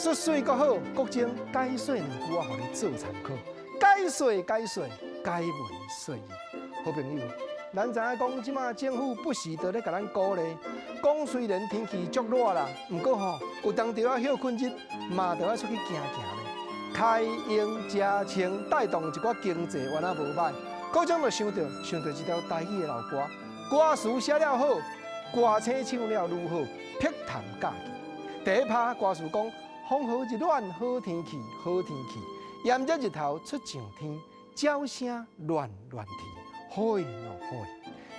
術媠閣好，國政解說兩句仔，予你做參考。解說解說，解文說字。好朋友，咱知影講，這馬政府不時都咧共咱鼓勵，講雖然天氣足熱啦，毋過吼有當時仔歇睏日，嘛著愛出去行行咧，開閒食穿，帶動一寡經濟，原來無䆀。閣將就想著想著這條台語的老歌，歌詞寫了好，歌星唱了愈好，碧潭假期。第一拍歌詞講，風和日暖，好天氣，好天氣，炎熱日頭出上天，鳥聲亂亂啼，好喏好。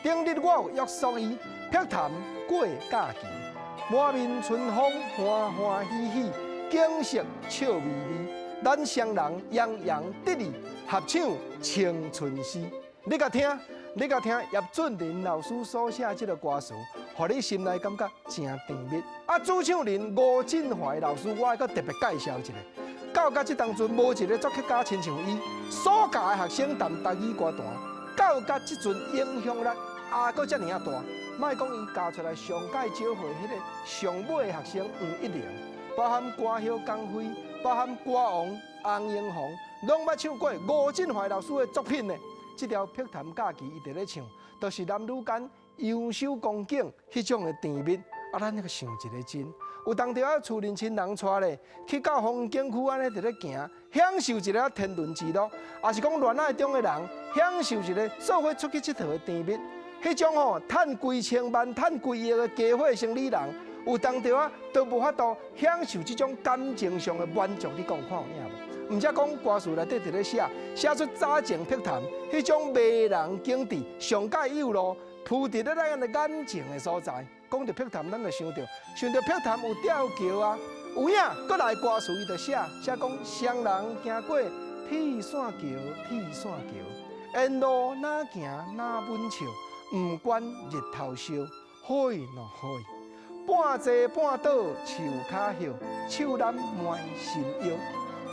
頂日我有約束伊，碧潭過假期，滿面春風，歡歡喜喜，景色笑眯眯，咱雙人洋洋得意，合唱青春詩。你共聽，你共聽葉俊麟老師所寫這个歌詞，予你心內感覺誠甜蜜。啊，主唱人吳振懷老師，我愛閣特別介紹一下。到佮這當陣，無一个作曲家親像伊，所教的學生談台語歌壇，到佮這陣影響力猶閣遮爾仔大。莫講伊教出來上蓋少歲彼个上尾的學生黃一玲，包含歌后江蕙，包含歌王洪榮宏，攏捌唱過吳振懷老師的作品呢。這條碧潭假期，伊佇咧唱，就是男女間憂守光景彼種的甜蜜。啊，咱那個想一个真，有當時仔厝裡親人帶咧去到風景區按呢佇咧行，享受一个天倫之樂，抑是講戀愛中的人享受一个做伙出去𨑨迌的甜蜜。彼種吼趁幾千萬、趁幾億的家伙生理人，有當時仔都無法度享受這種感情上的滿足，你講看有影無？毋才講歌詞內底佇咧寫，寫出早前碧潭彼種迷人景致，上蓋有路鋪佇咧咱的眼前的所在。講著碧潭，咱就想著，想著碧潭有吊橋啊，有影，閣來歌詞伊就寫寫講雙人行過鐵線橋，鐵線橋，沿路哪行哪阮笑，毋管日頭燒，好喏好。半坐半倒樹跤歇，手攬滿心腰。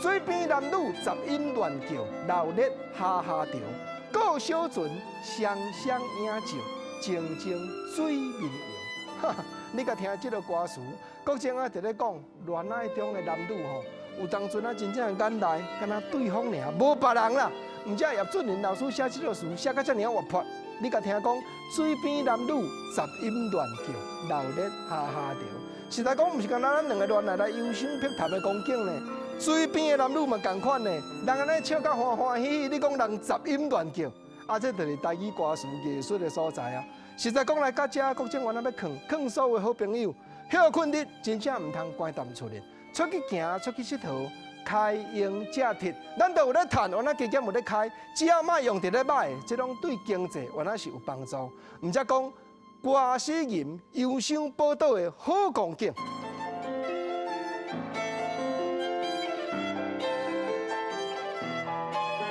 水邊男女雜音亂叫，鬧熱哈哈著。過小船雙雙影照，靜靜水面搖。哈，你共聽這个歌詞，國政仔佇咧講戀愛中的男女吼，有當陣啊真正眼內敢若對方爾，無別人啦。毋才葉俊麟老師寫這个詞寫甲遮爾活潑，你共聽講水邊男女雜音亂叫，鬧熱哈哈著。實在講，毋是干焦咱兩个戀愛來憂賞碧潭的光景呢。水邊的男女嘛仝款呢，人按呢笑甲歡歡喜喜，你講人雜音亂叫，啊，這就是台語歌詞藝術的所在啊。實在講來到遮，國政原來欲勸勸所有好朋友，歇睏日真正毋通關踮厝裡，出去行，出去𨑨迌，開閒食鐵，咱都有咧趁，原來加減有咧開，只要莫用佇咧䆀，這攏對經濟原來是有幫助。毋才講歌詩吟憂賞寶島的好光景。